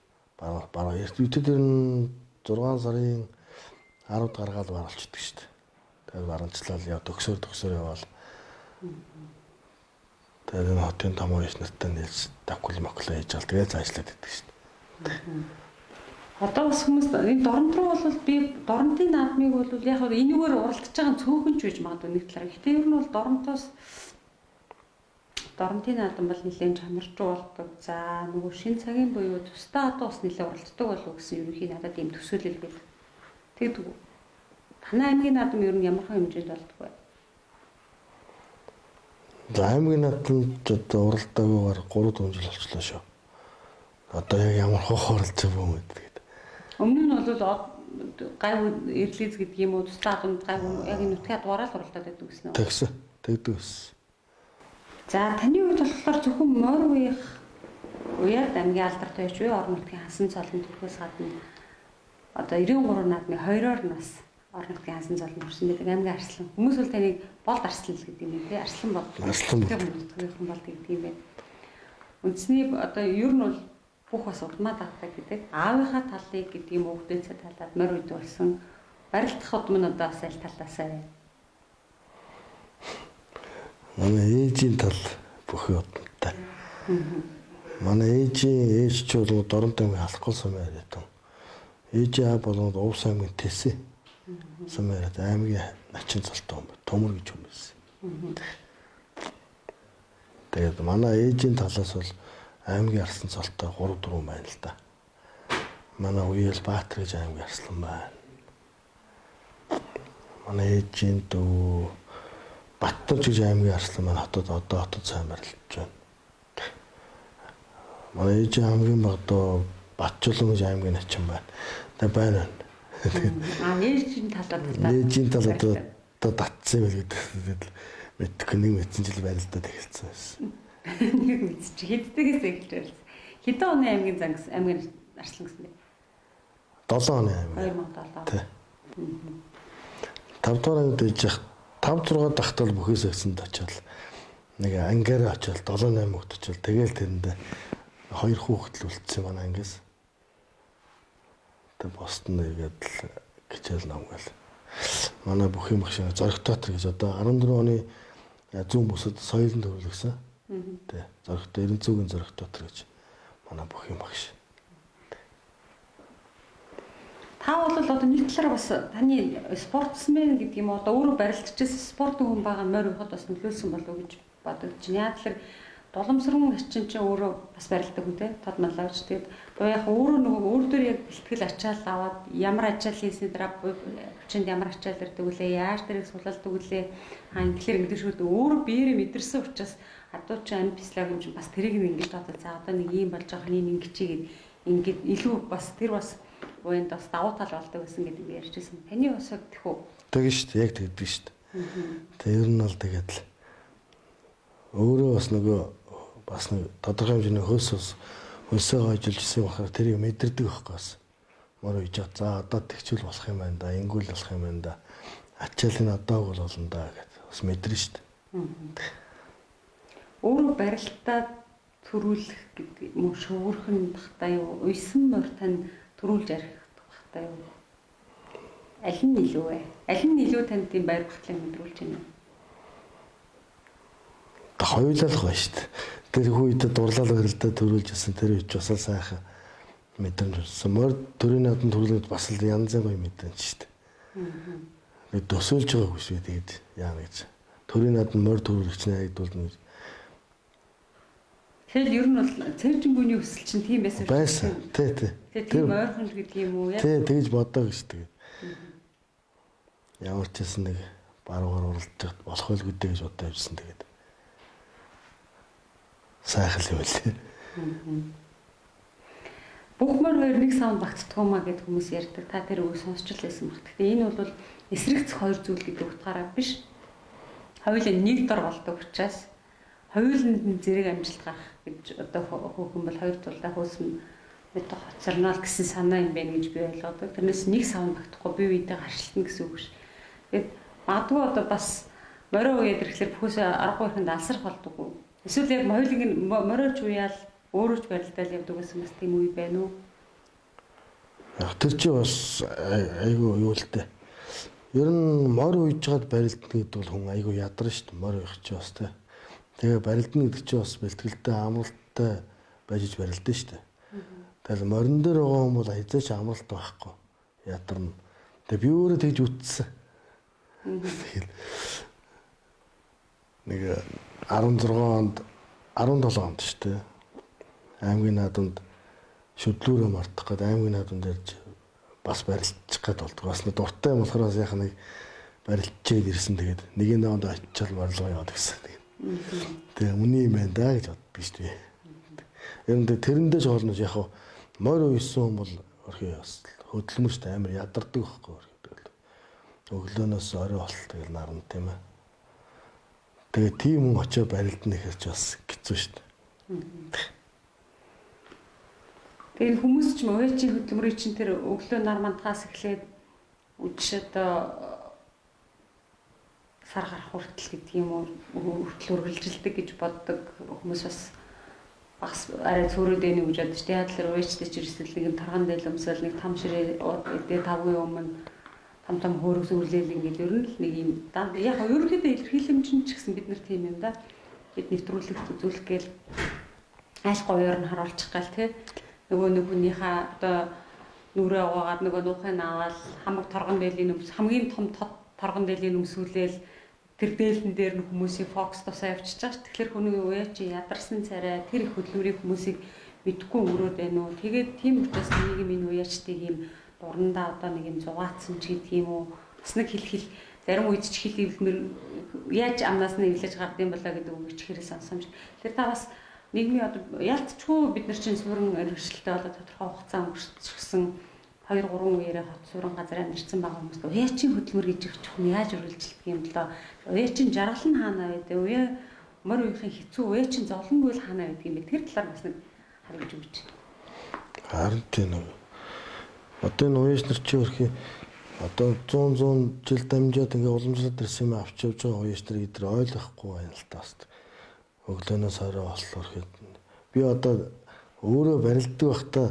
бараа битэд ер нь 6 сарын 10-д гаргаад баралчдаг шүү дээ. Тэгээд баранчлал яа төгсөр төгсөр яваал. Тэгээд энэ хотын том оюус нартай нийлж давхил моклоо хийж ал тэгээд цаашлаад иддэг шүү дээ. Одоо бас хүмүүс энэ доронт руу бол би доронтын наадмыг бол яг энэгээр уралдаж байгаа нь цөөхөн ч байж магадгүй нэг талаар. Гэтэ ер нь бол доронтоос доронтын наадам бол нэлээд чанарчуу болдог. За нөгөө шин цагийн буюу тусдаа одоо бас нэлээд уралддаг болов гэсэн ерөнхий надад ийм төсөөлөл байл. Тэгдэг үү? Танай аймгийн наадам ер нь ямар хэмжээнд болдог вэ? За аймгийн наадамд одоо уралдаагүйгээр 3 4 жил болчлоо шүү. Одоо яг ямар хох оролцож байгаа юм бэ? Өмнө нь бол гайв эрлиз гэдэг юм уу тусдаа адуунд гайв яг энэ нутгийн адуураа л уралдаад байдаг гэсэн үү? Тэгсэн. Тэгдэг гэсэн. За таны хувьд болохоор зөвхөн морь уях уяад аймгийн алдартай байж буй орон нутгийн хасан цолон төрхөөс гадна одоо 93 наадмын 2-оор нь бас орон нутгийн хасан цолон төрсөн байдаг аймгийн арслан. Хүмүүс бол таныг болд арслан л гэдэг юм тий. Арслан болд. Арслан болд. Нутгийнхан болд гэдэг юм байна. Үндэсний одоо ер нь бол бүх бас удмаа дагдаг гэдэг. Аавынхаа талыг гэдэг юм уу хөвдөөцөө талаад морь үед болсон. Барилдах удам нь одоо бас аль талаасаа вэ? Манай ээжийн тал бүхий удамтай. Манай ээжийн ээж ч бол Доронт аймгийн Халахгол сумын яриад. Ээжийн аав болгонд Увс аймгийн Тэсэ сумын яриад аймгийн начин цолтой юм. Төмөр гэж юм байсан. Тэгээд манай ээжийн талаас бол аймгийн арслан цолтой 3 4 байна л да. Манай Уял Баатар гэж аймгийн арслан байна. Манай ээжийн дүү Батталж гэж аймгийн арслан маань хотод одоо хотод сайн барилдаж байна. Манай ээжийн хамгийн бага дүү Батчулан гэж аймгийн начин байна. Тэгээд байна. Тэгээд ээжийн талаар ээжийн талаар одоо татсан юм л гэдэг. Тэгээд мэдхгүй нэг мэдсэн жил барилдаад эхэлсэн байсан. Нэг мэдсэн чи хэддэгээс эхэлж байсан. Хэдэн оны аймгийн зан гэсэн аймгийн арслан гэсэн бэ? 7 оны аймаг. 2007. Тий. 5 дугаар ангид байж 5 6 дахтал бүхээс өгсөнд очиод нэг ангиараа очиод 7 8 хүүхэд очиод тэгэл тэрэндээ хоёр хүүхэд л үлдсэн манай ангиас. Тэг босд нь эргээд л хичээл ном гэл. Манай бүх юм багш Зоригтоотор гэж одоо 14 оны зүүн бүсэд соёлын төвлөгсөн. Тэ Зоригтой 90 зүгийн Зоригтоотор гэж манай бүх юм багш. Та бол одоо нэг талаараа бас таны спортсмен гэдэг юм одоо өөрөө барилдчихсан спортын хүн байгаа морь ухад бас нөлөөлсөн болов уу гэж бодогдож байна. Яг тэгэхээр дуламсран ачин чинь өөрөө бас барилдаг хүн те тод малаач. Тэгээд яг өөрөө нөгөө өөр дөр яг бэлтгэл ачаал аваад ямар ачаал хийсний дараа хүчинд ямар ачаал ирдэг үлээ, яаж тэрийг сулалдаг үлээ, хаа инглээр ингэдэг шүү дээ. Өөрөө биеэрээ мэдэрсэн учраас адуу чи ам физиологи юм чинь бас тэрийг нь ингэж бодоод за одоо нэг ийм болж байгаа юм ингэчигээд ингээд илүү бас тэр бас уянд бас давуу тал болдог гэсэн гэдэг би ярьжсэн. Таны бас яг тэхүү. Тэгэн шүү дээ. Яг тэгдэг шүү дээ. Тэр нь бол тэгээд л өөрөө бас нөгөө бас нэг тодорхой хэмжээний хөлс ус хөлсөө хойжилж исэн болохоор тэрийг мэдэрдэг байхгүй бас. Мөр үеж за одоо тэгчүүл болох юм байна да, ингүүл болох юм байна да. Ачаалын одоог бол болно да гэд бас мэдэрнэ шүү дээ. Өөрөө барилтаа төрүүлэх гэдэг юм уу шөвгөрхөн бахтай юу? Уйсан морь тань төрүүлж арих бахтай юу? Аль нь илүү вэ? Аль нь илүү танд тийм баяр багтлыг мэдрүүлж байна вэ? Хоёулаа л гоё шүү дээ. Тэр үед дурлал барилдаа төрүүлж исэн тэр үед бас л сайхан мэдрэмж болсон. Морь төрийн наадам төрүүлээд бас л янз бүрийн гоё мэдрэмж шүү дээ. Би төсөөлж байгаагүй шүү тэгээд яана гэж. Төрийн наадам морь төрүүлэгч нэ ягдвал нэг. Тэгэхээр ер нь бол цэржингүүний өсөл чинь тийм байсан шүү. Байсан. Тий, тий. Тэр тийм ойрхон л гэдэг юм уу? Тий, тэгж бодоог шүү тэгээд. Ямар ч байсан нэг баруугаар уралдаж болох байлгүй дээ гэж бодож явжсэн тэгээд. Сайхан юм лээ. Бүх морь хоёр нэг савнд багтдаг юм а гэд хүмүүс ярьдаг. Та тэр үгийг сонсч л байсан баг. Гэхдээ энэ бол эсрэгцэх хоёр зүйл гэдэг утгаараа биш. Хоёулаа нэг дор болдог учраас хоёуланд нь зэрэг амжилт гарах гэж одоо хөөхөн бол хоёр тулдаа хөөсөн мэт хоцорно л гэсэн санаа юм байна гэж би ойлгодог. Тэрнээс нэг савнд багтахгүй бие биедээ харшилтна гэсэн үг биш. Тэгээд магадгүй одоо бас морио үеэд ирэхлээр бүхээсээ аргагүй ихэнд алсрах болдог уу? Эсвэл яг хоёуланг нь мориоч уяал өөрөө ч барилдаал явдаг гэсэн бас тийм үе байна уу? Яг тэр чи бас айгүй юу л дээ. Ер нь морь уйж жаад барилдна гэдэг бол хүн айгүй ядарна шүү дээ. Морь уйх чи бас те. Тэгээ барилдна гэдэг чи бас бэлтгэлтэй амралттай байж иж барилдана шүү дээ. Тэгэл морин дээр байгаа хүн бол хязгаарч амралт байхгүй. Ядарна. Тэгээ би өөрөө тэгж үтсэн. Тэгэл нэг 16 онд 17 онд шүү дээ. Аймгийн наадамд шөдлүүрээ мартах гээд аймгийн наадамд ярьж бас барилдчих гээд болдог. Бас нэг дуртай юм болохоор бас яхаа нэг барилдчээд ирсэн. Тэгээд нэгийн даванд очиад морилгоо яваад гисэн. Тэгээд тэгээ үний юм байна да гэж боддог шүү дээ. Ер нь тэрэндээ ч хоолноос яг морь уйсан хүн бол орхи бас хөдөлмөрт амар ядардаг байхгүй орхи тэгэл. Өглөөнөөс орой болт тэгэл нарна тийм ээ. Тэгээ тийм хүн очиод барилдна гэхэр ч бас хэцүү шүү дээ. Тэгээ хүмүүс ч юм уяачийн хөдөлмөрийн чинь тэр өглөө нар мандахаас эхлээд үдш одоо сар гарах хүртэл гэдэг юм уу хүртэл үргэлжилдэг гэж боддог хүмүүс бас багс арай цөөрөөд байна гэж бодож шүү дээ. Яг л уяачтай ч ирсэл нэг юм тарган дээл өмсөөл нэг там ширээ эдээ тавгийн өмнө том том хөөрөг сүрлээл ингээд ер нь л нэг юм яг ерөнхийдөө илэрхийлэмж нь ч гэсэн бид нар тийм юм да. Бид нэвтрүүлэгт үзүүлэх гээл аль гоёор нь харуулчих гал тий. Нөгөө нэг хүнийхээ одоо нүрээ угаагаад нөгөө нуухыг аваад хамаг торгон дээлийн өмс хамгийн том торгон дээлийн өмсүүлээл тэр дээлэн дээр нь хүмүүсийн фокус тусаа явчихж байгаа ш. Тэгэхээр хүний уяа чи ядарсан царай тэр их хөдөлмөрийн хүмүүсийг мэдхгүй өнгөрөөд байна уу. Тэгээд тийм учраас нийгэм энэ уяачдыг юм дурандаа одоо нэг юм зугаацсан ч гэдэг юм уу. Бас нэг хэл хэл зарим үед ч хэл эвлэмэр яаж амнаас нь эвлэж гардыг болоо гэдэг үг ирэхээр сонсомж. Тэр та бас нийгмийн одоо ялцчгүй бид нар чинь суурин эрхчлэлтэй болоо тодорхой хугацаа өнгөрчихсөн 2 3 үеэрээ хот суурин газар амьдарсан байгаа хүмүүст уяачин хөдөлмөр гэж их чухам яаж үргэлжилдэг юм болоо. Уяачин жаргал нь хаана байдэ? Уяа морь уяхын хэцүү уяачин зовлонгүй л хаана байдаг юм бэ? Тэр талаар бас нэг хариулж өгөөч. Харин тийм нэг одоо энэ уяач нар чи өрхий одоо 100 100 жил дамжаад ингээ уламжлалт ирсэн юм авч явж байгаа уяач нар эдгээр ойлгохгүй байна л та бас. Өглөөнөөс орой боллоор хэд би одоо өөрөө барилддаг байхдаа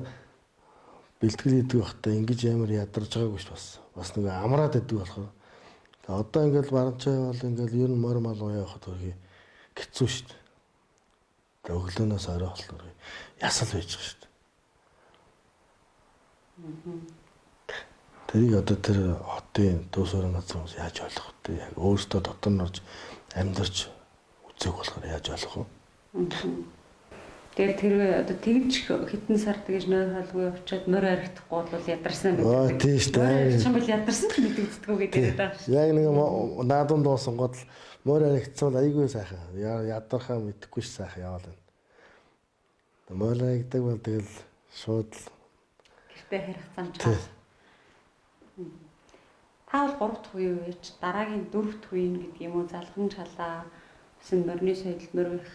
бэлтгэл хийдэг байхдаа ингэж амар ядарч байгаагүй ш бас. Бас нэг амраад идэг болохоор. Одоо ингээл баранчаа бол ингээл ер нь морь мал уяа явахад хөрхий хэцүү ш. Тэгээ өглөөнөөс орой боллоор ясал байж байгаа ш. Тэрийг одоо тэр хотын төв суурин газар хүмүүс яаж ойлгох вэ? Яг өөртөө дотор нь орж амьдарч үзег болохоор яаж ойлгох вэ? Тэгээд тэр одоо тэгж хитэн сар тэгж нойр хоолгүй явчаад морь аригдахгүй бол ядарсан гэдэг. Аа тийм шүү дээ. Чам бол ядарсан ч мэдэгддэггүй гэдэг яриад байгаа шүү. Яг нэг наадам дуусан гол морь аригдсан бол айгүй сайхан. Ядархаа мэдэхгүй ш сайхан яваал байна. Морь аригдаг бол тэгэл шууд л гэртээ харих замчаа. Та бол 3 дахь үе үеч дараагийн 4 дахь үе гэдэг юм уу залган чалаа бас морины соёл морь их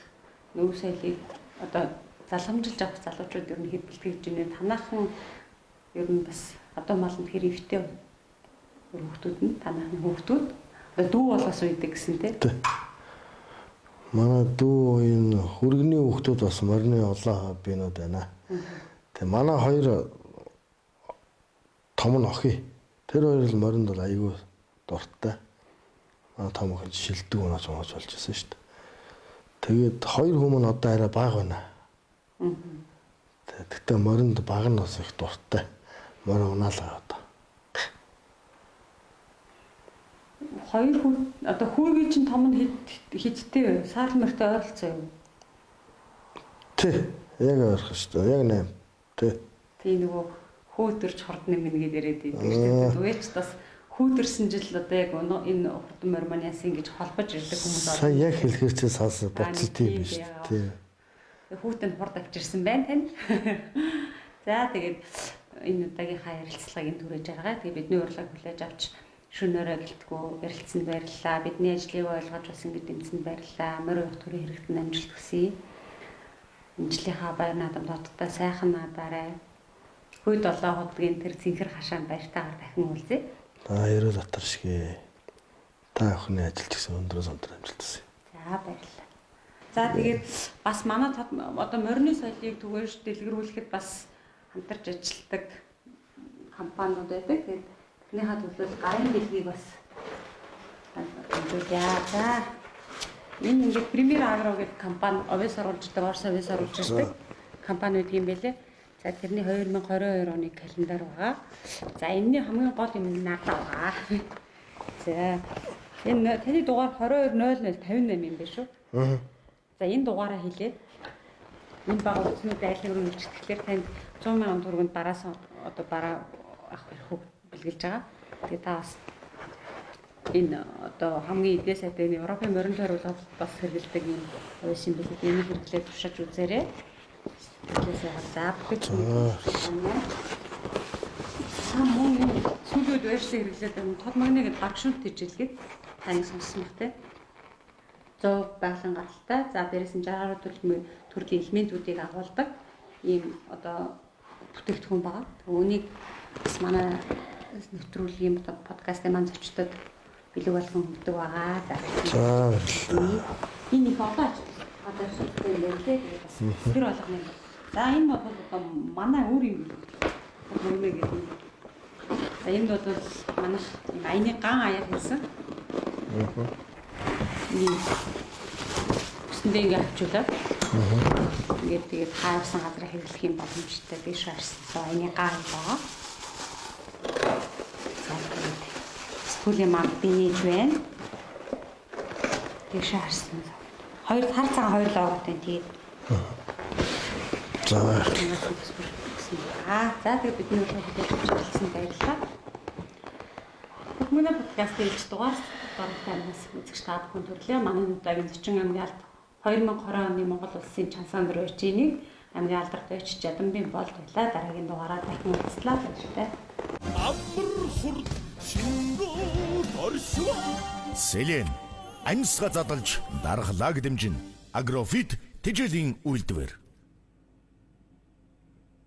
нөв соёлыг одоо залгамжилж авах залуучууд ер нь хэд бэлтгэж байна. Танаахан ер нь бас одоо маланд хэр ивтэй хүүхдүүд нь танаахан хүүхдүүд одоо дүү болгос үйдэг гэсэн тий. Манай дүү энэ хүргэний хүүхдүүд бас морины олон хоббинууд байна. Тэгээ манай хоёр том нь охин. Тэр хоёр л моринд бол айгүй дуртай. Манай том охин шилдэг унаач унаач болж исэн шүү дээ. Тэгээд хоёр хүмүүс нь одоо арай бага байна. Тэгтээ моринд бага нь бас их дуртай. Морь унаалгаа одоо. Хоёр хүү одоо хүүгийн чинь том нь хэд хидтэй вэ? Саарл морьтой ойролцоо юу? Тий. Яг ойрхон шүү дээ. Яг 8. Тий. Тий нөгөө хүү төрч хорд нэмнэ гэдээ яриад байдаг шүү дээ. Уяач бас хүү төрсөн жил одоо яг энэ хурдан морь маань яасан гэж холбож ирдэг хүмүүс байна. Сая яг хэлэхэр чи сансан бодсон тийм биш тий. Хүүтэй нь хурд авчирсан байна тань. За тэгээд энэ удаагийнхаа ярилцлагыг энэ түрээж аргаа. Тэгээд бидний урилгыг хүлээж авч шөнөөрөө гэлтгүү ярилцсанд баярлалаа. Бидний ажлыг ойлгож бас ингэж дэмжсэнд баярлалаа. Морь уях төрийн хэрэгтэнд амжилт хүсье. Энэ жилийнхаа баяр наадам доттой сайхан наадаарай. Хүй долоо худгийн тэр цэнхэр хашаанд баяртайгаар дахин уулзъя. За ерөөл батар шигэ. Та бүхний ажилч гэсэн өндрөөс өндөр амжилт хүсье. За баярлалаа. За тэгээд бас манай одоо морины соёлыг түгээж дэлгэрүүлэхэд бас хамтарч ажилладаг компаниуд байдаг. Тэгээд тэрнийхээ төлөө гарын бэлгийг бас дамжуулъя. За. Энэ ингээд Premier Agro гэдэг компани овёс оруулж ирдэг, Орос овёс оруулж ирдэг компани байдаг юм байлээ. За тэрний 2022 оны календар байгаа. За энэний хамгийн гол юм нь надад байгаа. За энэ таны дугаар 220058 юм байна шүү. Аа. За энэ дугаараа хэлээд энэ бага үсний дайлаг руу нэрчдэхлээр танд 100 мянган төгрөгөнд бараас одоо бараа авах эрхүү бэлгэлж байгаа. Тэгээ та бас энэ одоо хамгийн эдээ сайтай энэ Европын морин тойруулаад бас хэрэгэлдэг юм уус юм билээ. Энийг хэрэглээд туршиж үзээрэй. Тэгэлээсээ за бүхэл Та мөн энэ сүүлийн үед байршлыг хэрэглээд байна. Тод магны гэд гаргшүүл тэжээлгээд таны сонссон байх те. 100 байгалийн гаралтай. За дээрээс нь 60 гаруй төрлийн элементүүдийг агуулдаг ийм одоо бүтээгдэхүүн байгаа. Үүнийг бас манай нэвтрүүлгийн подкастын маань зочдод бэлэг болгон өгдөг байгаа. За энэ их олон ач одоо шийдтэй юм байна те. Тэгээд бас тэр болгоно юм. За энэ бол одоо манай өөр юм бэлэг гэдэг. За энд бол манайх ийм аяны ган аяар хийсэн. Ийм үсэндээ ингээ авчуулаад. Ингээд тэгээд хаавсан газар хэрэглэх юм боломжтой биш арсан. Аяны ган байгаа. За тэгээд сэтгүүлийн маань бинэж байна. Тийш харсан. Хоёр хар цагаан хоёр логотой тэгээд. За. Аа за тэгээд бидний өглөө хүлээж авч ирсэн баярлалаа. Хүмүүний подкастын ээлж дугаар дорнот аймагаас үзэгч та бүхэн төрлөө. Манай удаагийн зочин аймгийн алд 2020 оны Монгол улсын Чансаан дөрвөчийг аймгийн алдарт ойч Жадамбын болд байлаа. Дараагийн дугаараар дахин уулзлаа. Баяртай. Амар хурд шингүү оршваа. Селен амьсгаа задалж дархлааг дэмжин. Агрофит тэжээлийн үйлдвэр.